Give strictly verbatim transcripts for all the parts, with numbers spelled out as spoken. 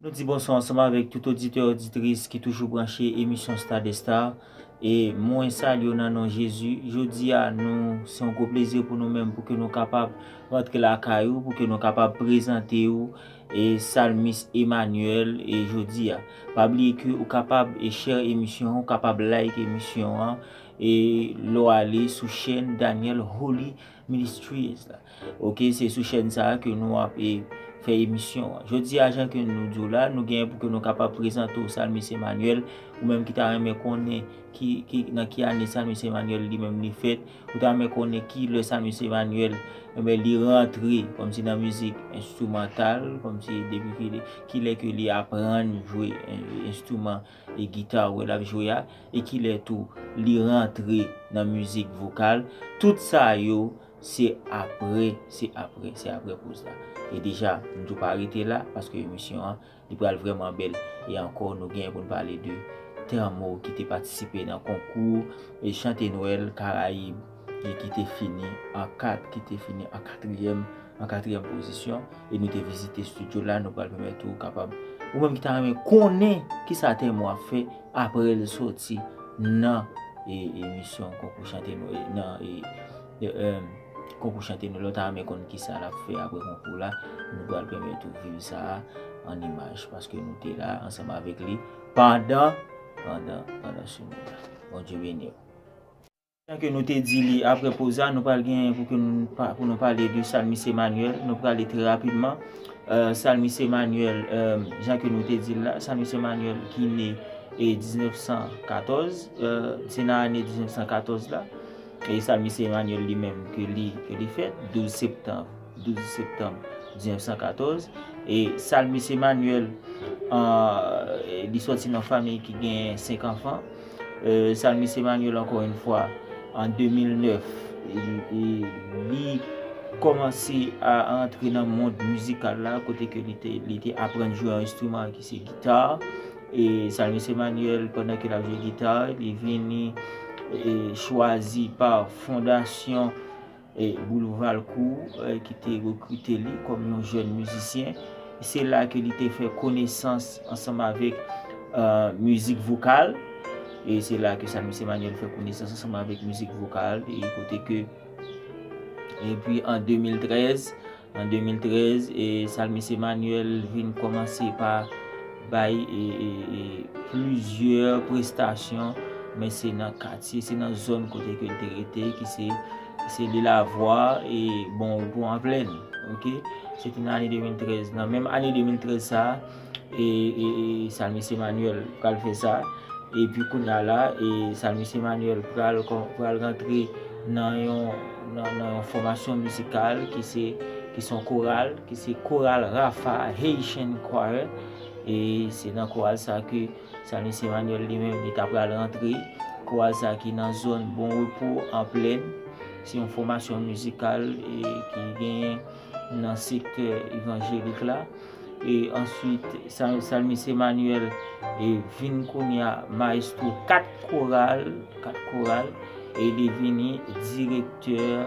Nou di bonswa ansanm avèk tout oditè, oditris ki toujou branche emisyon Star des Stars. E mwen salye w nan non Jezi. Jodi a, nou, se yon gwo plezi pou nou menm, pou ke nou kapab rantre lakay ou, pou ke nou kapab prezante w, e Salmis Emmanuel, e jodi a. Pa bliye ke ou kapab, e share emisyon an, ou kapab like emisyon an, e lè w ale sou chèn Daniel Holy Ministries la. Oke, se sou chèn sa a ke nou ap, e, fè emisyon an. Jodi a, jan ke nou di w la, nou genyen pou ke nou kapab prezante w Salmis Emmanuel, ou menm ki ta renmen konnen ki, ki, nan ki ane Salmis Emmanuel li menm li fèt, ou ta renmen konnen ki lè Salmis Emmanuel, enben, li rantre kòmsi nan mizik enstrimantal, kòmsi depi ki, ki lè ke li aprann jwe, e, enstriman e gita wè l ap jwe a, e ki lè tou li rantre nan mizik vokal. Tout sa yo, se apre, se apre, se apre poz la. E deja, m tou pa rete la, paske emisyon an, li pral vrèman bèl. E ankò, nou genyen pou n pale de Termo ki te patisipe nan konkou e chante Nwèl Karayib, e ki te fini an kat, ki te fini an katriyèm, an katriyèm pozisyon. E nou te vizite estidyo la, nou pral pèmèt ou kapab, ou menm ki ta renmen konnen kisa Termo ap fè apre l soti nan, e, emisyon konkou chante Nwèl, nan, e, e, e, konkou chante Nwèl, ou ta renmen konn kisa l ap fè apre konkou la, nou pral pèmèt ou viv sa a an imaj, paske nou te la ansanm avèk li pandan, pandan, pandan semèn la. Bondye beni w. Jan ke nou te di li apre poz la, nou pral gen pou ke nou pa, pou nou pale de Salmis Emmanuel. Nou prale trè rapidman. Euh, Salmis Emmanuel, euh, jan ke nou te di l la, Salmis Emmanuel ki ne, e, diznèf san katòz, euh, se nan ane diznèf san katòz la. E Salmis Emmanuel li menm ke li, ke li fèt, douz septanm, douz septanm diznèf san katòz. E Salmis Emmanuel, euh, li sòti nan fanmi ki gen senk anfan. Euh, Salmis Emmanuel, ankò yon fwa, an de mil nèf, e, e, li kòmanse a antre nan mond mizikal la, kote ke li te, li te aprann jwe yon enstriman ki se gita. E Salmis Emmanuel, pandan ke l ap jwe gita, li vini, e, chwazi pa Fondasyon e Boulevard Court, e, ki te rekrite li kòm yon jèn mizisyen. Se la ke li te fè konesans ansanm avèk, e, mizik vokal. E se la ke Salmis Emmanuel fè konesans ansanm avèk mizik vokal. E kote ke, epi an de mil trèz, an de mil trèz, e, Salmis Emmanuel vin kòmanse pa bay, e, e, e, plizyè prestasyon, men se nan katye, se nan zòn kote ke l te rete, ki se, se Lil Avwa e Bon Repo an Plèn. Oke? Se te nan ane de mil trèz. Nan menm ane de mil trèz sa a, e, e, e Salmis Emmanuel pral fè sa. Epi kounye a la, e Salmis Emmanuel pral kò-, pral rantre nan yon, nan, nan yon fòmasyon mizikal ki se, ki se yon koral, ki se koral Rafa Haitian Choir. E se nan koral sa ke Salmis Emmanuel li menm, li ta pral rantre. Koral sa ki nan zòn Bon Repo an Plèn. Se yon fòmasyon mizikal, e ki genyen nan sektè evanjelik la. E answit, Sa-, Salmis Emmanuel, e, vin kounye a mayestwo kat koral, kat koral, e li vini direktè,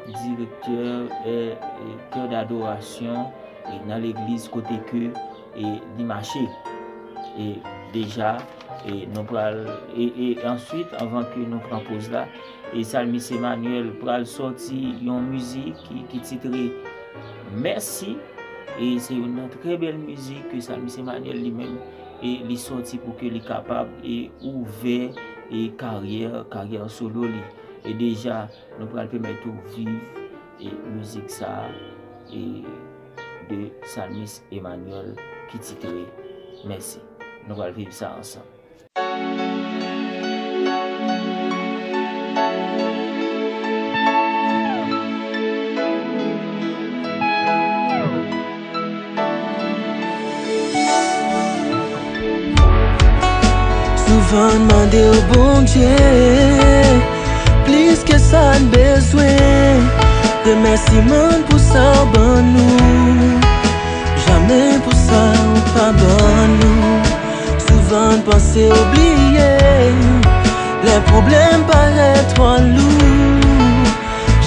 direktè, e, e, kè dadorasyon, e, nan legliz kote ke, e, li mache. E deja, e, nou pral, e, e answit, anvan ke nou pran poz la, e Salmis Emmanuel pral sòti yon mizik ki, ki titre Mèsi. E se youn nan trè bèl mizik ke Salmis Emmanuel li menm, e li sòti pou ke li kapab, e ouvè, e karyè, karyè solo li. E deja, nou pral pèmèt ou viv, e mizik sa a, e de Salmis Emmanuel ki titre Mèsi. Nou pral viv sa ansanm. Souvan n mande w, Bondye, plis ke sa n bezwen. Remèsiman n pou sa w ban nou, jamè pou sa w pa ban nou. Souvan n panse w bliye, lè pwoblèm parèt twò lou.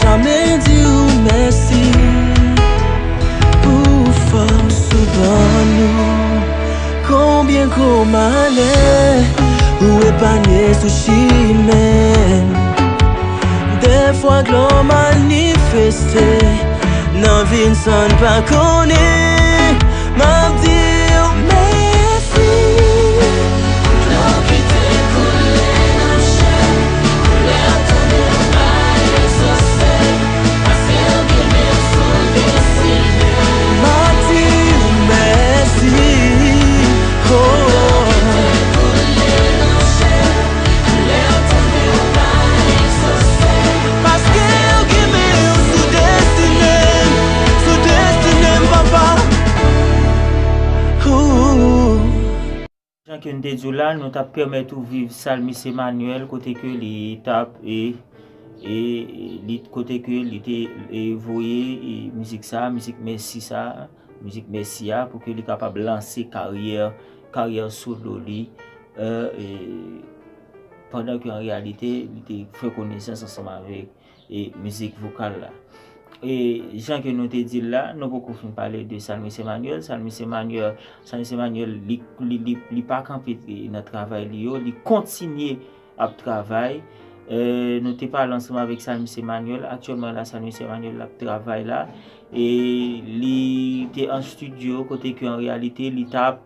Jamè di w mèsi pou fòs ou ban nou. Konbyen gwo malè ou epanye sou chimen m? Dèfwa glò manifeste nan vi n san n pa konnen. M ap di w mèsi. Glò ki te koule nan chè, koulè w tande bay egzòse. Paske w gen men sou destine. M ap di w mèsi. Oh. Paske w gen men sou destine m, sou destine m, papa. Ooh. Jan ke n te di w la, nou t ap pèmèt ou viv Salmis Emmanuel, kote ke li t ap, e, e, li, kote ke li te, e, voye, e, mizik sa, mizik mèsi sa, mizik mèsi a, pou ke li kapab lanse karyè, karyè solo li, e, e, pandan ke an reyalite, li te fè konesans ansanm avèk e mizik vokal la. E jan ke nou te di l la, nou poko fin pale de Salmis Emmanuel. Salmis Emmanuel, Salmis Emmanuel, li, li, li, li pa kanpe, e, nan travay li yo, li kontinye ap travay. E, nou te pale ansanm avèk Salmis Emmanuel. Aktyèlman la, Salmis Emmanuel ap travay la. E li te an estidyo, kote ke an reyalite, li t ap,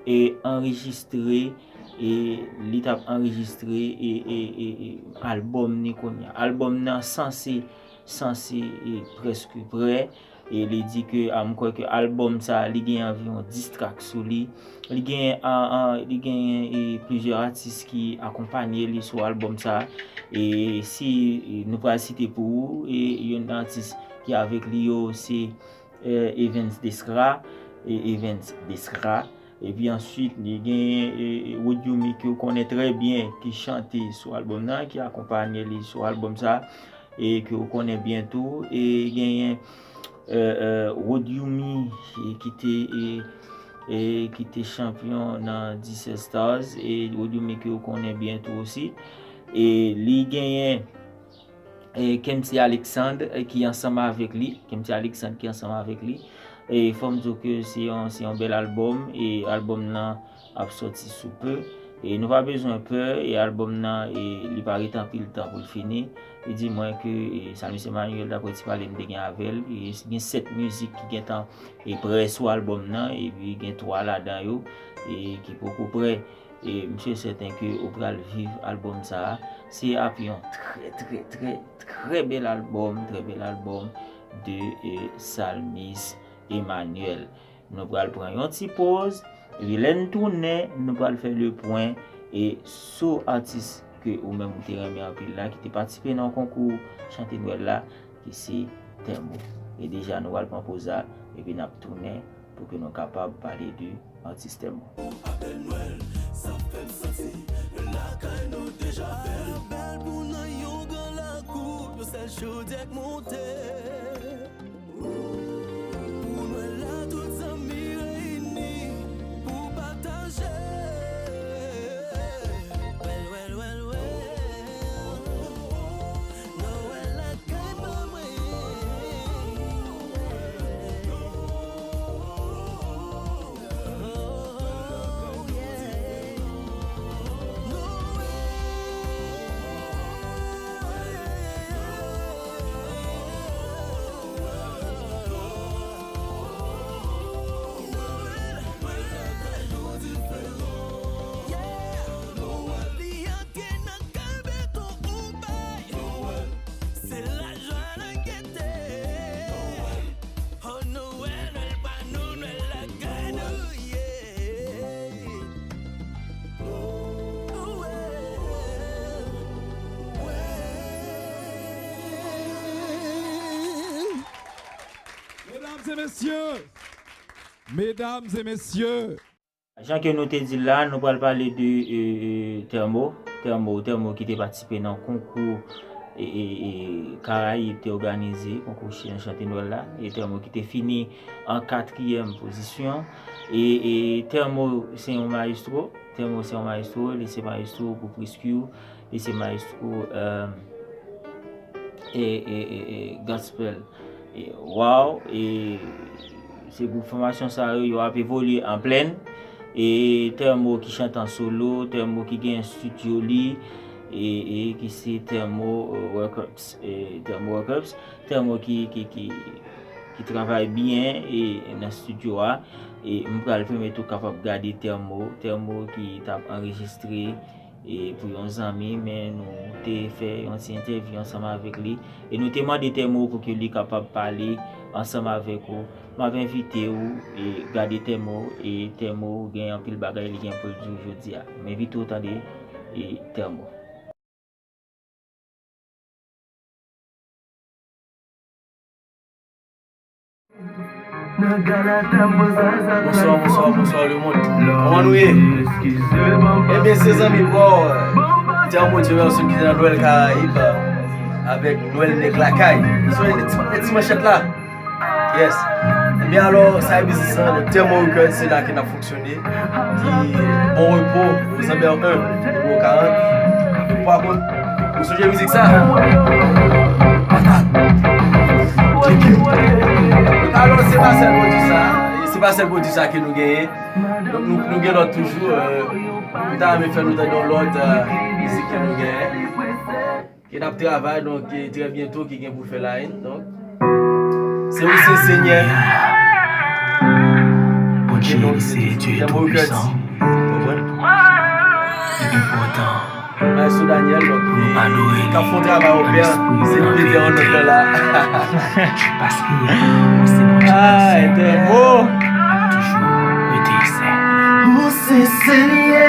e, anrejistre e li t ap anrejistre, e, e, e, e, albòm ni kounye a. Albòm nan sanse, sanse, e, prèske prè. E li di ke, a, m kwè ke albòm sa a, li gen anviwon dis track sou li. Li gen, a, a, li gen, e, plizyè atis ki akonpanye li sou albòm sa a. E si, e, nou pral site pou ou, e youn nan atis ki avèk li yo, se, e, Evens Desra, e, Evens Desra. Epi answit, li genyen, e, e, Wood Yumi ke w konnen trè byen, ki chante sou albòm nan, ki akonpanye li sou albòm sa, e ke w konnen byen tou. E genyen, e, e, Wood Yumi, e, ki te, e, e, ki te chanpyon nan Disset Stars, e Wood Yumi ke w konnen byen tou osi. E li genyen e, Kempsey Alexandre, e, ki ansanm avèk li. Kempsey Alexandre ki ansanm avèk li. E fò m di w ke se yon, se yon bèl albòm, e albòm nan ap sòti sou pe. E nou pa bezwen pè, e albòm nan, e li pa ret anpil tan pou l fini. E di mwen ke, e, Salmis Emmanuel, daprè ti pale m te gen avè l, e gen sèt mizik ki gentan, e, prè sou albòm nan, epi gen twa ladan yo, e ki poko prè. E m si e sèten ke ou pral viv albòm sa a. Se ap yon trè, trè, trè, trè bèl albòm, trè bèl albòm de, e, Salmis Emmanuel. Nou pral pran yon ti poz, epi lè n tounen, nou pral fè le pwen, e, sou atis ke ou menm ou te renmen anpil la, ki te patisipe nan konkou chante Nwèl la, ki se Tèmo. E deja nou pral pran poz la, epi n ap tounen pou ke nou kapab pale de atis Tèmo. Apèl Nwèl, sa fè m santi lakay nou deja bèl. Bèl pou nan yon gran lakou, yon sèl chodyè k monte. Pou Nwèl la, tout zanmi reyini pou pataje. Nwèl, Nwèl, Nwèl, Nwèl. Nwèl la. Se lajwa, lagète. Oh, Nwèl, Nwèl pa nou, Nwèl lakay nou, yeah. Nwèl, Nwèl. Mesdames et messieurs, mesdames et messieurs, Jan ke nou te di l la, nou pral pale de, e, e, Tèmo. Tèmo, Tèmo ki te patisipe nan konkou, e, e, e, Karayib te òganize, konkou ch-, chante Nwèl la. E Tèmo ki te fini an katriyèm pozisyon. E, e, Tèmo se yon mayestwo. Tèmo se yon mayestwo. Li se mayestwo gwoup Rescue. Li se mayestwo, e, e, e, e, e, gospel. E, waw, e, se gwoup fòmasyon sa yo, yo ap evolye an plèn. E Thermo ki chante an solo, Thermo ki gen estidyo li, e, e ki se Thermo, eh, Records, e Thermo Records, Thermo ki, ki, ki, ki travay byen e nan estidyo a. E m pral pèmèt ou kapab gade Thermo, Thermo ki t ap anrejistre e pou yon zanmi, men nou te fè yon ti entèvyou ansanm avèk li. E nou te mande Thermo pou ke li kapab pale ansanm avèk ou. M ap envite w e gade Thermo, e Thermo gen anpil bagay li gen pou l di w jodi a. M envite w tande e Thermo. Bonswa, bonswa, bonswa lemonn. Kòman nou ye? Ebyen, se zanmi pa w, Thermo Jefferson ki te nan Nwèl Karayib, avèk Nwèl Nèg Lakay. Sou ti, ti manchèt la. Yes. Ebyen, alò, sa e biznis lan, Thermo Records, se la ke n ap fonksyone. Di bon repo, Rosenberg un, nimewo karant. Epi pa kont, ou sonje mizik sa? Patat. Alò, se pa sèl pwodui sa, se pa sèl pwodui sa ke nou genyen. Donk, nou, nou gen lòt toujou, eh, nou ta renmen fè nou tande yon lòt, eh, mizik ke nou genyen. Ke n ap travay, donk, e trè byento ki gen pou fè la, hein, donk. Se ou se Senyè. Bondye, se Dye Toupwisan. Konprann? Li enpòtan pou nou adore li nan lespri e nan lespri. Paske ou se Bondye ki sèl. N ap toujou rete sèl. Ou se Senyè.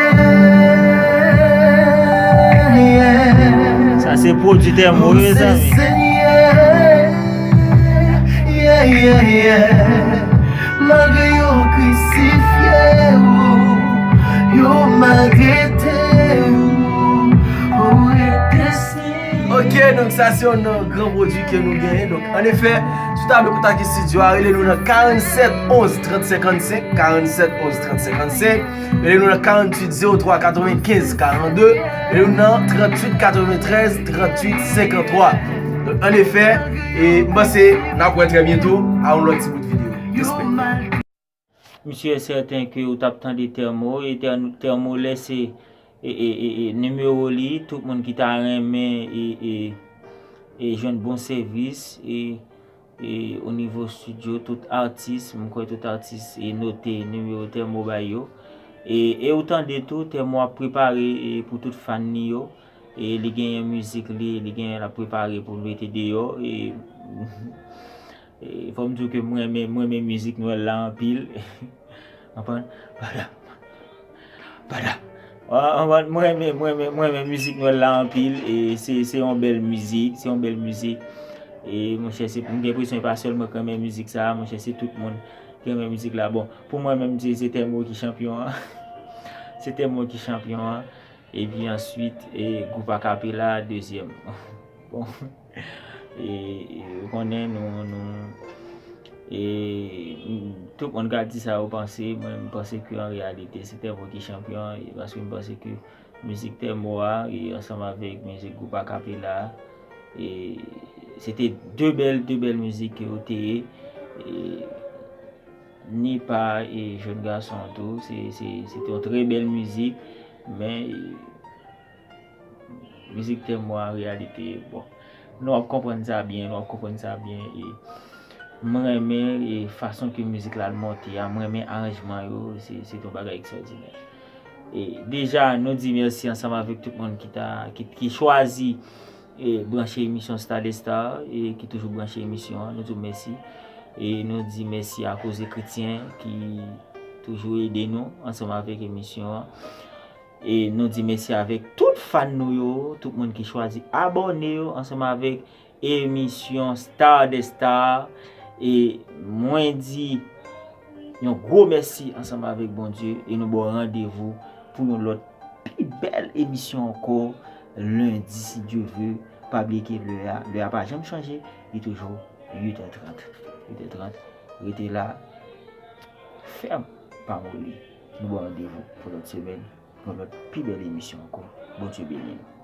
Sa se pwodui Thermo, wi, mezanmi. Ou se Senyè. Yeah, yeah, yeah. Malgre yo krisifye ou, yo maltrete ou, ou rete Senyè. Ok, donk sa se yon nan gran pwodui ke nou genyen. Donk, an efè, si w ta vle kontakte estidyo a, rele nou nan karannset onz trant senkannsenk, karannset onz trant senkannsenk, rele nou nan karanntuit zewo twa katrevenkenz karannde, rele nou nan tranntuit katreventrèz tranntuit senkanntwa. Donk, an efè, e m panse n ap wè trè byento a yon lòt ti bout videyo. Respè. M si e sèten ke ou t ap tande Thermo, e Ther-, Thermo lèse, e, e, e, e, nimewo li, tout moun ki ta renmen, e, e, e jwenn bon sèvis, e, e o nivo estidyo, tout atis, m kwè tout atis, e note nimewo Thermo bay yo. E, e ou tande tou, Thermo ap prepare, e pou tout fan li yo. E li genyen mizik li, li genyen l ap prepare pou l mete deyò. E, e fò m di w ke m renmen, m renmen mizik Nwèl la anpil. Konprann? Bada, bada. Konprann? M renmen, m renmen, m renmen mizik Nwèl la anpil. E se, se yon bèl mizik, se yon bèl mizik. E monchè, se, m gen enpresyon e pa sèl mwen k renmen mizik sa, monchè, se tout moun ki renmen mizik la. Bon, pou mwen menm, se, se Thermo ki chanpyon an. Se Thermo ki chanpyon an. Epi answit, e, gwoup akapela, dezyèm. Bon. E, e, ou konnen nou, nou, e, m, tout moun ka di sa yo panse, mwen, m panse ke an reyalite, se Thermo ki chanpyon, e, paske m panse ke mizik Thermo a, e, ansanm avèk mizik gwoup akapela a, e, se te de bèl, de bèl mizik ke yo te ye, e, ni pa, e, jèn gason an tou, se, se, se te yon trè bèl mizik, men, e, mizik Thermo a, an reyalite, bon, nou ap konprann sa byen, nou ap konprann sa byen, e m renmen, e, fason ke mizik la monte a, m renmen aranjman yo, se, se te yon bagay ekstwòdinè. E deja, nou di mèsi ansanm avèk tout moun ki ta, ki, ki chwazi, e, branche emisyon Star des Stars, e ki toujou branche emisyon an, nou di w mèsi. E nou di mèsi a Koze Kretyen ki toujou ede nou ansanm avèk emisyon an. E nou di mèsi avèk tout fan nou yo, tout moun ki chwazi abòne yo ansanm avèk emisyon Star des Stars. E mwen di yon gwo mèsi ansanm avèk Bondye e nou ba w randevou pou yon lòt pi bèl emisyon ankò lendi, si Dye vle. Pa bliye ke lè a, lè a pa janm chanje, li toujou uit è trant. Uit è trant, rete la, fèm, pa moli. Nou ba w randevou pou lòt semèn, pou yon lòt pi bèl emisyon ankò. Bondye beni nou.